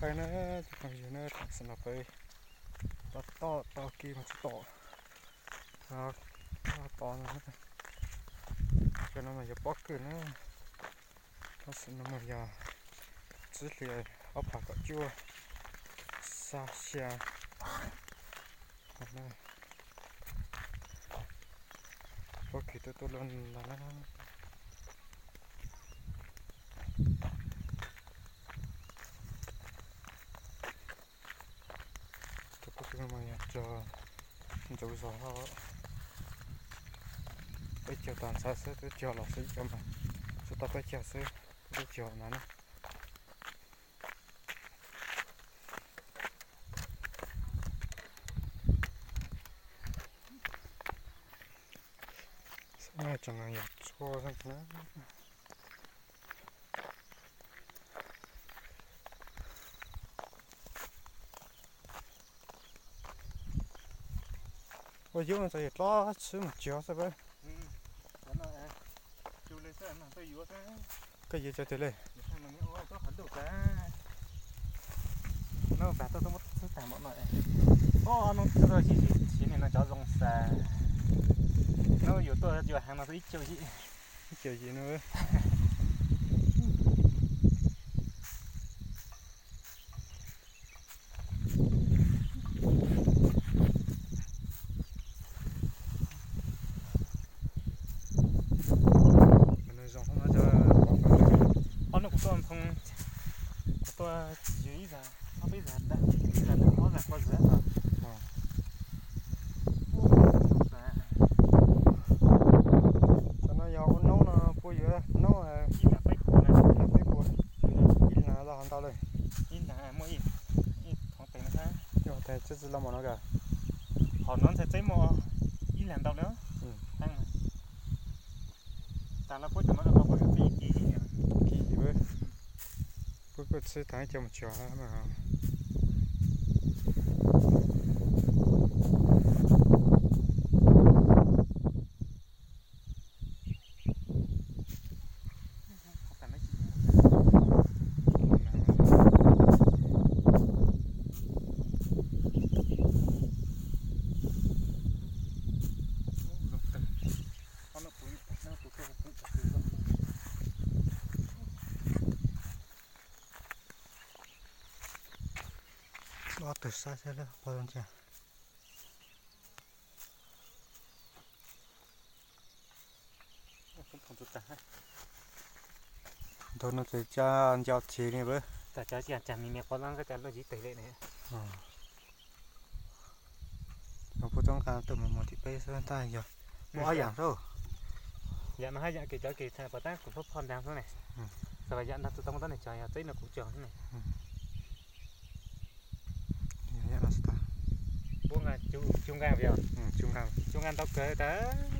Na, cov phooj ywg na, tam sim no peb tab tom tau kev mus tsis tom, tod no, cov no mas yog pob kws na. Tam sim no mas yog tsib hlis ob phav kaum cuaj, xya xya. Pob kws tuaj tuaj luaj ntag na. Cov pob kws no mas yog cog ntxuav zog, peb cog tag ntxhab xwb, twb cog los xwb ib co mas, tsuas tau peb cog xwb, peb cog ntawd na. Tsoom yog tshuaj na. Ua yub no txawm yog dlob tshwb mus tsuag xwb pab. Koj yuav cov twg li? Nub vas tuaj tuaj muab txhwb tag npaum no. Ob nub tuaj tuaj yim yim siv nim no cov zoo xav. Nub yuav tuaj yuav heev no tuaj ib caug yim. Ib caug yim no. Ob nub kuv tuaj nphoo, kuv tuaj yug ib zag, ob peb zag dab, ib zag dab, ob zag kua zag. Tam no yog ua noob no puas yuav noob ib nas peb puas, ib nas los ntau lawm. Ib nas muaj ib thoov tes no, ib thoov tes txij txij los mus no ka. Hom no ntxhais txeb muaj ib nas ntau li. Tas los puab cov no puab yuav txib ib kis, kis puab kuj txhwb tag ib co mus tsuag mas. Ob tug saib saib lawm pog zoo ntsia. Ntawm no ces cov ncau thiv li pab. Cov cag me me quav lab koj cov luaj yib teg li ne. Puab tub nqa tuaj mus mus tim peb xwb tab yog muaj ob yam xwb. Yam no hab yam kws cov kws txhais pov tab kuv phoj phoj ntaag xwb ne. Xav yam ntaag tau muaj tab ne cog yog txeb no kuv cog xwb ne. Puab nqa cug nqaa os. Cug nqaa ntau kawg tas.